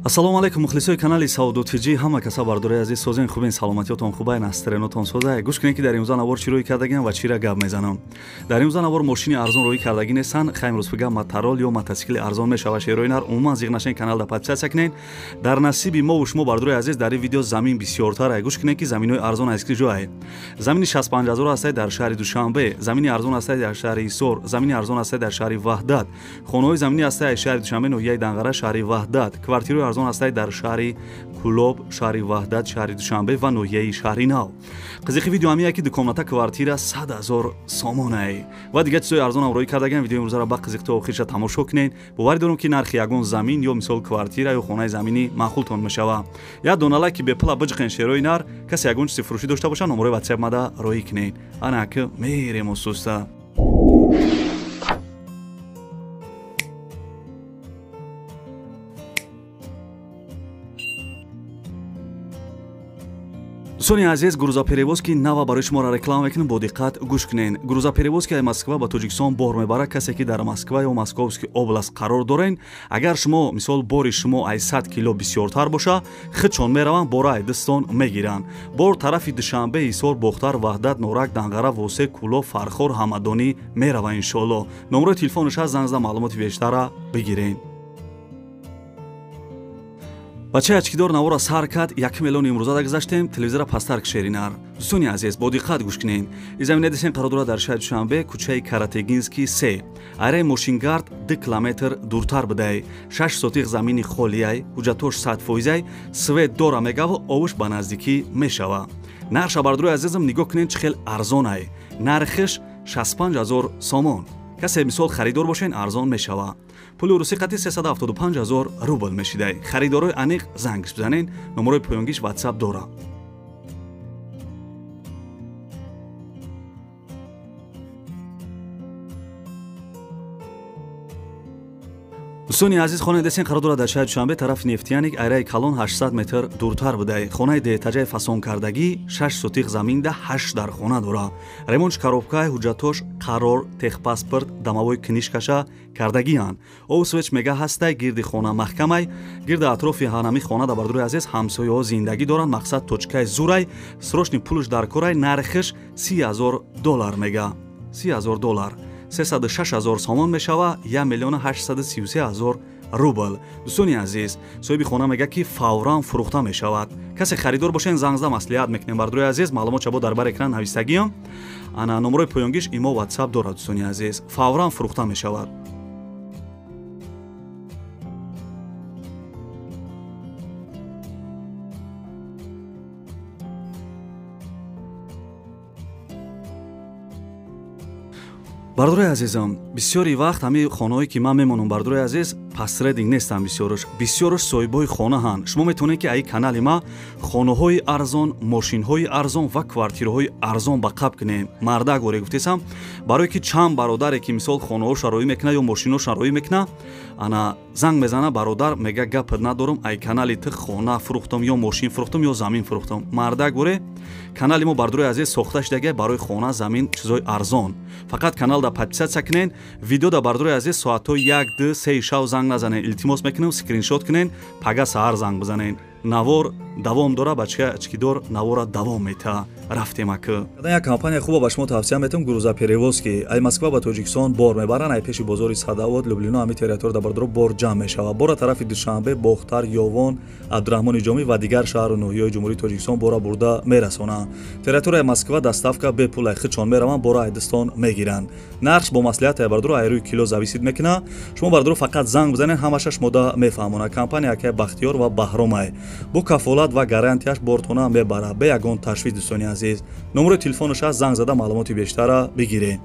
Ассалому алайкум мухлисои канали Савдо ТЖ, ҳама каса бардораи азиз, созен хубен, саломатиётон хубайн, астренотон созай. Гӯш кунед, ки дар имрӯза навор чӣ рӯй кардагиам ва чира гап мезанам. Дар имрӯза навор мошини арзон рӯй кардагӣ нестан, хайм рӯз фига моторол ё мотосикли арзон мешава. Шерои нар умуман зиғ нашен, каналда подписаться кунед. Дар насиби мо ва шумо бардораи азиз дар ин видео замин бисёртар ай. Гӯш кунед, ки заминҳои арзон аз ки ҷой. Замини 65 ҳазор ҳастай дар шаҳри Душанбе, замини арзон ҳастай дар шаҳри Ҳисор, замини арзон ҳастай дар шаҳри Ваҳдат, хонаҳои заминӣ ҳастай аз шаҳри Душанбе, ноҳияи Данғара, шаҳри Ваҳдат, квартираҳои арзон ҳастай дар шаҳри Кулоб, шаҳри Ваҳдат, шаҳри Душанбе ва ноҳияи Шаҳри Нав. Қизиқи видео ҳамия ки дукомната квартира 100 ҳазор сомонай ва дигар чизҳои арзонам рӯй кардагиам. Видеои имрӯзаро ба қизиқ то охирша тамошо кунед. Боварӣ дорам, ки нархи ягон замин ё мисол квартира ё хонаи заминӣ маъқултон мешава. Як дона лайк ки бепула биҷиқен шерои нар. Касе ягон чизи фурӯшӣ дошта боша, номерои ватсап мада роҳӣ кунед. Ана ки мерем осуста. Дӯстони азиз, грузоперевозки нава барои шуморо реклама мекунем, бо диққат гӯш кунед. Грузоперевозки аз Москва ба Тоҷикистон бор мебарад. Касе ки дар Москва ё Московский област қарор дорен, агар шумо мисол бори шумо аз 100 кило бисёртар боша, худшон мераванд, бора аз дастон мегиранд. Бор тарафи Душанбе, Ҳисор, Бохтар, Ваҳдат, Норак, Данғара, Восе, Кулоб, Фархор, Ҳамадонӣ мерава иншоалло. Номерои телефонаш ҳаст, занг зада маълумоти бештара бигирен. Бачаи ачкидор навора сар кард, 1 миллион имрӯза дагзаштем, телевизора пастар кшеринар. Дӯстони азиз, бо диққат гӯш кунед. Ин замина десен қарор дорад дар шаҳри Душанбе, кӯчаи Каратегинский 3. Араи мошингард 2 километр дуртар будай. 6 сотих замини холияй, ҳуҷҷатош 100 фоизай, свет дора мегаву овуш ба наздикӣ мешава. Нархша бардорои азизам нигоҳ кунед, чӣ хел арзонай. Нархиш 65 ҳазор сомон. Касе мисол харидор бошен, арзон мешава. Пули русӣ қати 375 ҳазор рубл мешидай. Харидорои аниқ зангш бизанен, номерои поёнгиш ватсап дора. Дӯстони азиз, хонаи десен қарор дорад дар шаҳри Душанбе, тарафи Нефтияник, айраи калон 800 метр дуртар будай. Хонаи деэтаҷаи фасонкардагӣ 6 сотих заминда 8 дар хона дора. Ремонтш коробкаи, ҳуҷҷатош қарор, техпаспорт, дамавои книжкаша кардагианд. Овсвеч мега ҳастай, гирди хона маҳкамай, гирди атрофи ҳанами хона да бардорои азиз ҳамсояҳо зиндагӣ доранд. Мақсад точкаи зурай, срочни пулш дар корай, нархиш 30 ҳазор доллар мега. 30 ҳазор доллар. 306 ҳазор сомон мешава, 1 миллион 833 ҳазор рубл. Дӯстони азиз, соҳиби хона мега, ки фавран фурӯхта мешавад. Касе харидор бошен, занг зада маслиҳат мекунем. Бардорои азиз, маълумот чабо дар бар экран навистагиам. Ана номерои поёнгиш имо ватсап дорад. Дӯстони азиз, фавран фурӯхта мешавад. Бардорои азизам, бисёри вақт ҳамин хонаҳое ки ман мемонам, бардорои азиз, посредник нестам, бисёраш соҳибои хонаҳанд. Шумо метавонед, ки аи канали ма хонаҳои арзон, мошинҳои арзон ва квартираҳои арзон ба қаб кунед. Мардак оре гуфтесам, барое ки чанд бародаре ки мисол хонаҳоша роӣ мекунад ё мошинҳоша роӣ мекунад, ана занг мезана бародар, мега гапат надорам, ай канали ту хона фурӯхтам ё мошин фурӯхтам ё замин фурӯхтам. Мардак оре канали мо бардорои азиз сохта шудагай барои хона, замин, чизҳои арзон. Фақат каналда подписаться кунед, видеода бардорои азиз соатҳои 1, 2, 3 шав занг назанед. Илтимос мекунем, скриншот кунед, пага саҳар занг бизанед. Навор давом дора, бача ачкидор навора давом мета. Рафтем ака. Як компания хуба ба шумо тавсия метам, грузоперевозки. Ай Москва ба Тоҷикистон бор мебаранд, ай пеши бозори Садавод, Люблино, ҳами территория да бардоро бор ҷамъ мешава. Бора тарафи Душанбе, Бохтар, Ёвон, Абдураҳмони Ҷомӣ ва дигар шаҳру ноҳияҳои Ҷумҳурии Тоҷикистон бора бурда мерасонанд. Территорияи Москва доставка бепул, ай худшон мераванд, бора ай дастон мегиранд. Нархш бо маслиҳат ай бардоро ай рӯи кило зависит мекунад. Шумо бардоро фақат занг бизанед, ҳамаша шумода мефаҳмонад. Компания акай Бахтиёр ва Баҳромай. Бо кафолат ва гарантияш бортона мебарад, бе ягон ташвиш. Дӯстони азиз, номерои телефонаш ҳаст, занг зада маълумоти бештара бигиред.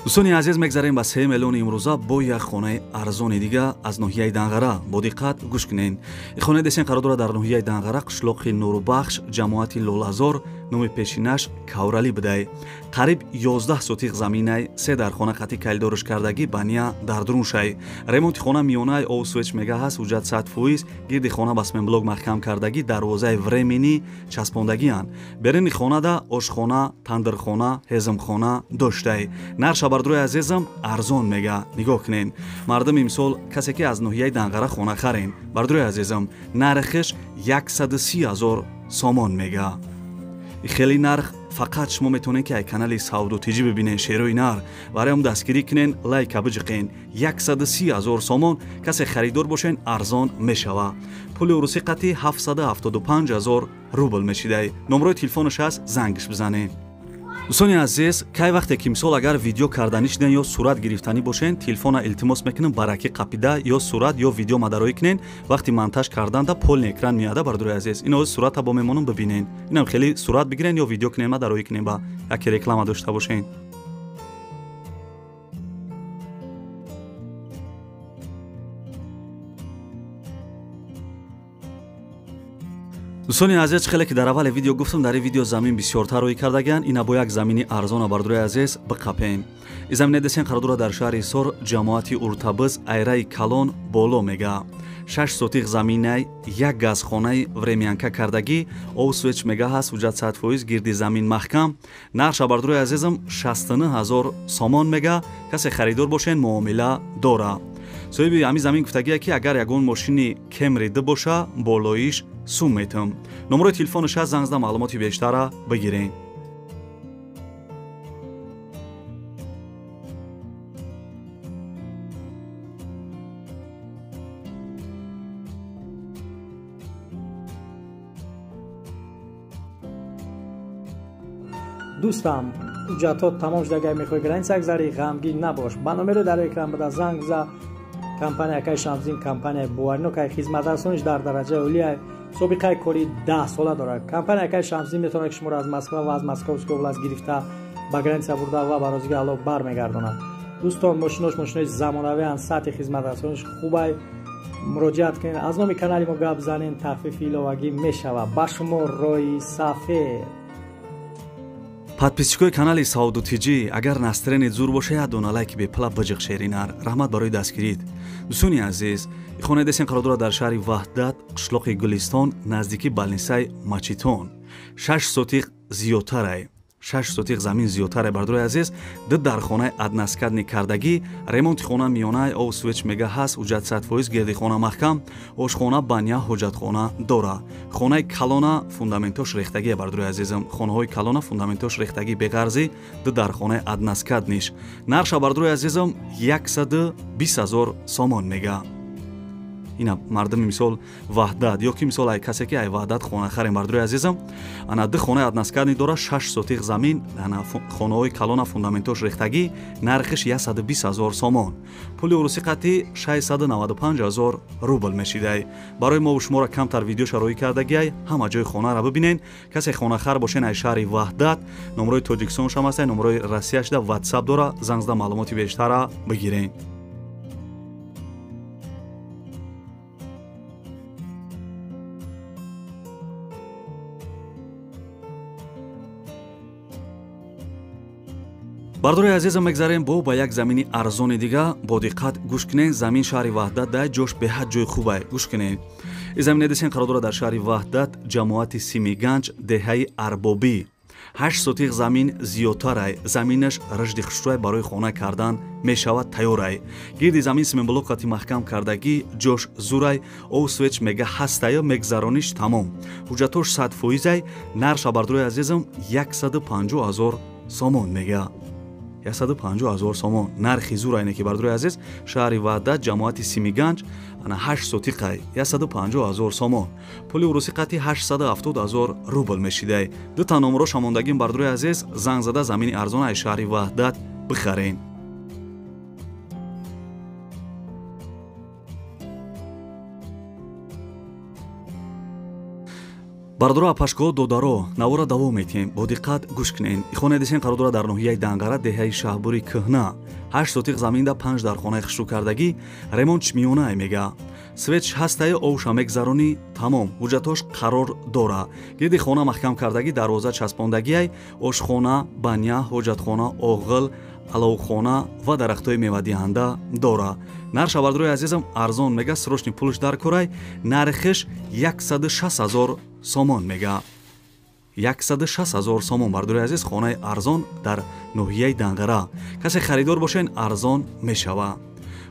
Дӯстони азиз, мегзарем ба 3 миллиони имрӯза бо як хонаи арзони дига аз ноҳияи Данғара. Бо диққат гӯш кунед. Ин хонаи десен қарор дорад дар ноҳияи Данғара, қишлоқи Нурбахш, ҷамоати Лолазор, Номи пешинаш Кавралӣ будай. Қариб 11 сотиқ заминай, се дархона қати калидорш кардагӣ, баня дар дуруншай. Ремонти хона миёнай, ов свеч мега ҳаст, ҳуҷҷат 100%, гирди хона ба сменблок маҳкам кардагӣ, дарвозаи временӣ часпондагианд. Берини хонада ошхона, тандирхона, ҳезмхона доштай. Нарша бардурои азизам арзон мега. Нигоҳ кунен. Мардум имсол касе ки аз ноҳияи Данғара хона харен. Бардурои азизам, нархиш 130 000 сомон мега. Хеле нарх фақат шумо метавонед ки ай канали Савдо ТЖ бибинен шерои нар. Бароям дастгирӣ кунен, лайка биҷиқен. 130 000 сомон касе харидор бошен арзон мешава. Пули урусӣ қати 775 000 рубл мешидай. Номрои телефонаш ҳаст, зангш бизанед. Дӯстони азиз, кай вақте ки мисол агар видео карданӣ шуден ё сурат гирифтанӣ бошен, телефона илтимос мекунем баракӣ қапида ё сурат ё видео мадароӣ кунен. Вақти монтаж карданда полный экран меяда, бардурои азиз. Ин оз сурата бо мемонам бибинен. Инам хеле сурат бигирен ё видео кунен, мадароӣ кунен, ба яке реклама дошта бошен. Дӯстони азиз, хеле ки дар аввали видео гуфтам, дар ин видео замин бисёртар рӯй кардагианд. Ина бо як замини арзона, бардурои азиз, биқапем. Ин замине десен қарор дорад дар шаҳри Ҳисор, ҷамоати Уртабиз, айраи калон боло мега. 6 сотиқ заминай, як газхонаи времянка кардагӣ, ов свеч мега ҳаст, ҳуҷҷат 100%, гирди замин маҳкам. Нарша, бардурои азизам, 69 000 сомон мега. Касе харидор бошен, муомила дора. Соҳиби ҳамин замин гуфтагие ки агар ягон мошини Кемри д боша, болоиш сум метам. Номрои телефонаш ҳаст, занг зада маълумоти бештара бигирен. Дӯстам, ҳуҷҷатҳо тамом шуда, агар мехоҳӣ граница гузарӣ, ғамгин набош. Ба номеро дар экран буда занг за. Компания Акай Шамсиддин компанияи боваринокай, хизматрасониш дар дараҷаи олия, собиқаи кори 10 сола дорад. Компания Акай Шамсиддин метавонад ки шуморо аз Москва ва аз Московской област гирифта ба граница бурда ва ба розиги Аллоҳ бармегардонад. Дӯстон, мошинош мошинои замонавианд, сатҳи хизматрасониш хубай. Муроҷиат кунед, аз номи канали мо гап занен, тахфифи иловагӣ мешавад. Ба шумо роҳи сафед. Подписчикои канали Савдо ТЖ, агар настроение зур боша, як дона лайки бепла биҷиқ шеринар. Раҳмат барои дастгирит. Дӯстони азиз, хонаи десен қарор дорад дар шаҳри Ваҳдат, қишлоқи Гулистон, наздики балнисаи Мачитон. 6 сотиқ зиёдтарай. 6 сотиқ замин зиёдтарай, бардурои азиз. Ду дархонаи односкатный кардагӣ, ремонти хона миёнай, ов свеч мега ҳаст, ҳуҷҷат 100%, гирди хона маҳкам, ошхона, баня, ҳоҷатхона дора. Хонаи калона фундаментош рехтагие, бардурои азизам. Хонаҳои калона фундаментош рехтагӣ беғарзӣ, ду дархонаи односкатныйш. Нарша, бардурои азизам, 120 000 сомон мега. Ина мардуми мисол Ваҳдат ё ки мисол ай касе ки ай Ваҳдат хона харем, бардурои азизам. Ана ду хонаи односкатный дора, 6 сотиқ замин, ана хонаҳои калона фундаментош рехтагӣ, нархиш 120 000 сомон. Пули урусӣ қати 695 000 рубл мешидай. Барои мо шуморо камтар видеоша роӣ кардагиай, ҳама ҷои хонара бибинен. Касе хонахар бошен ай шаҳри Ваҳдат, номрои Тоҷикистон шам ҳастай, номрои Россия шуда, WhatsApp дора, занг зада маълумоти бештара бигирен. Бардори азизам, мегзарем бо ба як замини арзони дига. Бо диққат гӯш кунен. Замин шаҳри Ваҳдат дай, ҷош беҳад ҷои хубай. Гӯш кунен. Ин замине десен қарор дорад дар шаҳри Ваҳдат, ҷамоати Симиганҷ, деҳаи Арбобӣ. 8 сотиқ замин зиёдтарай. Заминаш рашди хушрӯй барои хона кардан мешавад тайёрай. Гирди замин симентблок қати маҳкам кардагӣ, ҷош зурай, ов свеч мега ҳастаю, мегзарониш тамом. Ҳуҷҷатош 100%ай. Нарша, бардорои азизам, 150 000 сомон мега. 150 000 сомон нархи зур айне ки, бардорои азиз, шаҳри Ваҳдат, ҷамоати Симиганҷ, ана 8 сотиқай, 150 000 сомон. Пули урусӣ қати 870 000 рубл мешидай. Дута номро шамондагим, бардорои азиз, занг зада замини арзона ай шаҳри Ваҳдат бихарен. Бардоро, апашко, додаро, навора давом метиҳем. Бо диққат гӯш кунен. Хонаи десен қарор дорад дар ноҳияи Данғара, деҳаи Шаҳбури кӯҳна. 8 сотиқ заминда 5 дархонаи хушрӯ кардагӣ, ремонтш миёнае мега. Светш ҳастае, овша мегзаронӣ, тамом. Ҳуҷҷатош қарор дора. Гирди хона маҳкам кардагӣ, дарвоза часпондагиай, ошхона, баня, ҳоҷатхона, оғил, аловхона ва дарахтҳои мевадиҳанда дора. Нарша бардорои азизам арзон мега, срочный пулш дар корай, нархиш 160 000 сомон мега. 160 000 сомон бардорои азиз, хонаи арзон дар ноҳияи Данғара. Касе харидор бошен, арзон мешава.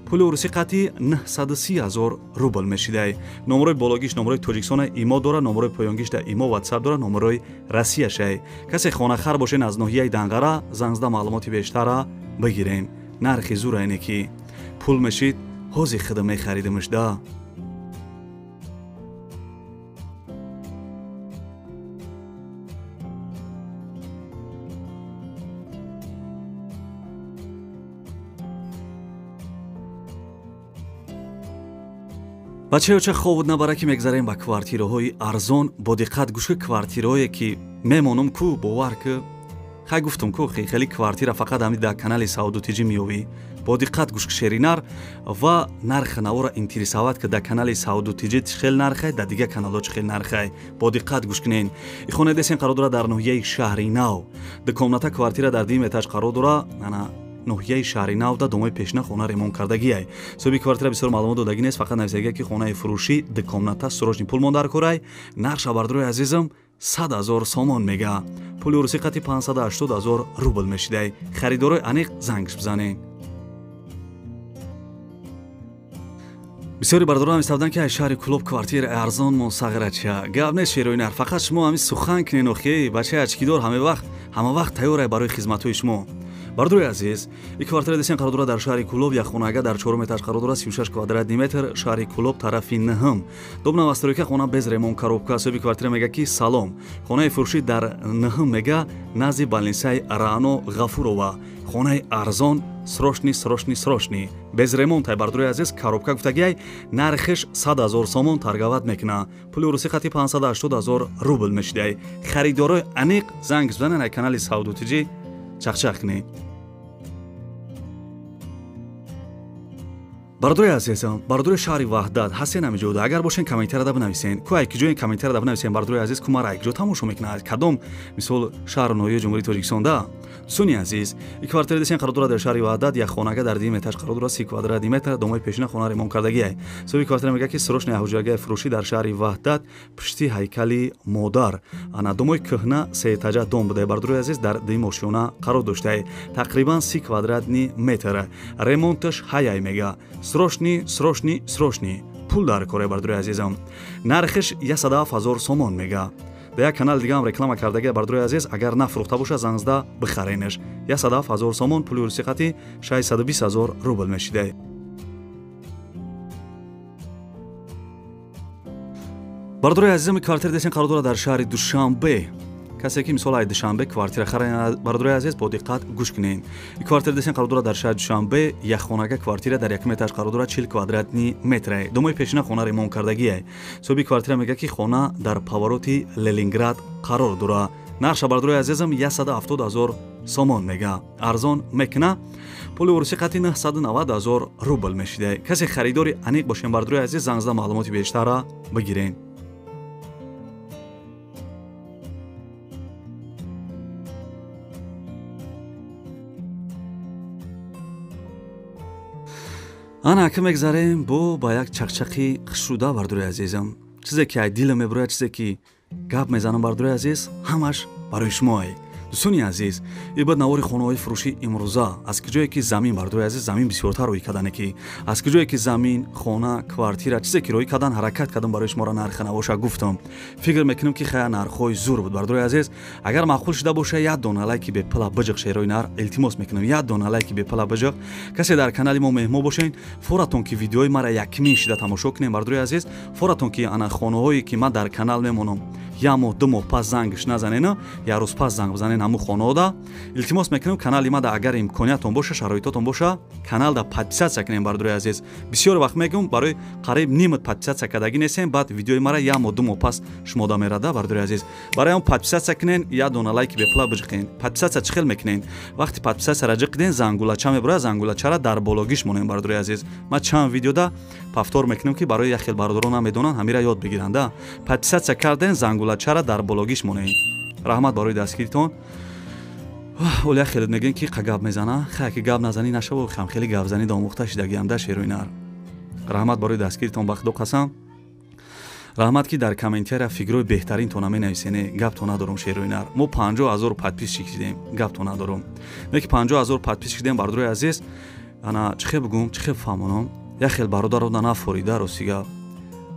Пули урусӣ қатъи 930 000 рубл мешидай. Номерои бологиш номерои Тоҷикистона ИМО дора, номерои поёнгиш да ИМО WhatsApp дора, номерои Россияшай. Касе хонахар бошен аз ноҳияи Данғара, занг зада маълумоти бештара бигирен. Нархи зура ине ки пул мешид, ҳози хида мехаридимш да. Бачаёча хобуд набара ки мегзарем ба квартираҳои арзон. Бо диққат гӯш ки квартираҳое ки мемонам ку, бовар ки хай гуфтам ку, хеле квартира фақат ҳами дар канали Сауду Тиҷи меёвӣ. Бо диққат гӯш ки шеринар ва нархи навора интересоват ки дар канали Сауду Тиҷи чӣ хел нархай, дар дигар каналҳо чӣ хел нархай. Бо диққат гӯш кунен. И хонаи десен қарор дора дар ноҳияи Шаҳри Нав. Ду комната квартира дар дуюм этаж қарор дора. Ана ноҳияи Шаҳри Нав да домои пешина хона ремонт кардагиай. Соҳиби квартира бисёр маълумот додагӣ нест, фақат нависагия ки хонаи фурӯшӣ ду комната, срочный пул мон дар корай. Нарша бардорои азизам 100 000 сомон мега. Пули урусӣ қатъи 580 000 рубл мешидай. Харидорои аниқ зангш бизанед. Бисёри бардорон миставданд ки аз шаҳри Кулоб квартира арзон мон сағрача. Гап нест шерои нар, фақат шумо ҳамин сухан кунен охи, бачаи ачкидор ҳама вақт тайёрай барои хизматҳои шумо. Бардорои азиз, и квартира десен қарор дорад дар шаҳри Кулоб, як хонага дар чорум этаж қарор дорад, 36 квадратный метр, шаҳри Кулоб, тарафи нҳм. Дом новостройка, хона без ремонт, коробка. Соҳиби квартира мега ки салом, хонаи фурӯшӣ дар нҳм мега, назди балнисаи Раъно Ғафурова. Хонаи арзон, срочный, срочный, срочный. Без ремонт ай бардорои азиз, коробка гуфтагиай, нархиш 100 000 сомон торговать мекуна. Пули урусӣ қатъи 580 000 рубл мешидай. Харидорои аниқ занг бизанен ай канали Сауду Тиҷи чақчақ кунед. Бародарои азизам, бародарои шаҳри Ваҳдат ҳастен ҳамиҷода. Агар бошен комментарияда бинависен. Ку ай киҷоен комментарияда бинависен бародарои азиз, ку мара ай киҷо тамошо мекунад? Кадом мисол шаҳру ноҳияи Ҷумҳурии Тоҷикистонда? Дӯстони азиз, и квартира десен қарор дорад дар шаҳри Ваҳдат, як хонага дар дуюм этаж қарор дорад, 30 квадратный метр, домои пешина хона ремонт кардагиай. Соҳиби квартира мегӯяд ки срочный ҳуҷрагаи фурӯшӣ дар шаҳри Ваҳдат, пушти ҳайкали модар. Ана домои кӯҳна сеэтажа дом буда, бародарои азиз, дар дуюм ошёна қарор доштае. Тақрибан 30 квадратный метр. Ремонташ ҳаяй мега. Срочный, срочный, срочный. Пул дар коре бардорои азизам. Нархиш 107 000 сомон мега. Дар як канал дигаам реклама кардагия бардорои азиз, агар нафурӯхта боша занг зада бихаренеш. 107 000 сомон, пули урусӣ қатъи 620 000 рубл мешидай. Бардорои азизам, квартира десен қарор дорад дар шаҳри Душанбе. Касе ки мисол ай Душанбе квартира харен бардорои азиз, бо диққат гӯш кунед. И квартира десен қарор дорад дар шаҳри Душанбе, як хонага квартира дар якум этаж қарор дорад, 40 квадратный метр. Домои пешина хона ремонт кардагиай. Соҳиби квартира мегӯяд ки хона дар повороти Ленинград қарор дорад. Нарша бардорои азизам 170 000 сомон мега. Арзон мекуна. Пули урусӣ қатъи 990 000 рубл мешидай. Касе харидори аниқ бошен бардорои азиз, занг зада маълумоти бештара бигирен. Ана ака мегзарем бо ба як чақчақи хушруда бардорои азизам. Чизе ки ай дилам мебурояд, чизе ки гап мезанам бардорои азиз, ҳамаш барои шумоай. Дӯстони азиз, ин бад навори хонаҳои фурӯшӣ имрӯза аз куҷое ки замин бардорои азиз, замин бисёртар рӯй кардане ки аз куҷое ки замин, хона, квартира, чизе ки рӯй кардан, ҳаракат кардам барои шуморо нарха навоша гуфтам. Фикр мекунам ки хая нархҳои зур буд бардорои азиз. Агар маъқул шуда боша, як дона лайки бепала биҷиқ шерои нар, илтимос мекунам, як дона лайки бепала биҷиқ. Касе дар канали мо меҳмон бошен, форатон ки видеои мара якмин шида тамошо кунем бардорои азиз, форатон ки ана хонаҳое ки ман дар канал мемонам, Як моҳ, 2 моҳ пас зангш назанена, як рӯз пас занг бизанен ҳамун хонаода. Илтимос мекунем, канали мада агар имкониятон боша, шароитотон боша, каналда подписаться кунем, бардорои азиз. Бисёр вақт мегӯм, барои қариб нимат подписаться кардагӣ нестем, баъд видеои мара як моҳ, 2 моҳ пас шумода мерада, бардорои азиз. Барои он подписаться кунен, як дона лайки бепула биҷиқен. Подписаться чӣ хел мекунен? Вақти подписаться ра ҷиқиден, зангулача мебурад, зангулачара дар бологиш монем, бардорои азиз. Ман чанд видеода повтор мекунем, ки барои як хел бародарон намедонанд, ҳамира ёд бигиранда. Подписаться карден, зангулачара дар бологиш монем. Раҳмат барои дастгиритон. Оли як хеле мегӯем, ки қа гап мезана, хай ки гап назанӣ нашава, хам хеле гапзанӣ домӯхта шидагиам да шерӯи нар. Раҳмат барои дастгиритон, ба худо қасам. Раҳмат, ки дар комментария фикрҳои беҳтаринтона менависене. Гапто надорум, шерӯи нар. Мо 50 000 подписчик шидем, гапто надорум. Не ки 50 000 подписчик шидем, бардорои азиз. Ана чӣ хел бигӯм, чӣ хел фаҳмонам? Як хел бародаро нафорида, рости гап,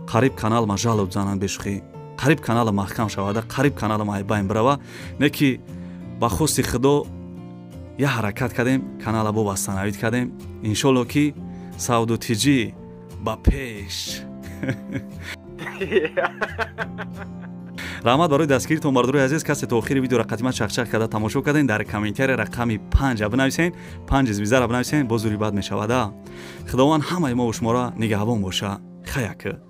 қариб канал ма жалоб зананд, бешухӣ, қариб канала маҳкам шавада, қариб канала ма айбайн бирава. Не ки ба хости худо як ҳаракат кардем, канала бо восстановить кардем. Иншолло, ки савду тиҷӣ ба пеш. Раҳмат барои дастгиритон, бардорои азиз. Касе то охири видеоро қатима чахчах карда тамошо кардем, дар комментария рақами панҷа бинависен, панҷ звезда ра бинависен, боз зури бад мешавада. Худованд ҳамаи мову шуморо нигаҳбон боша. Хаяк.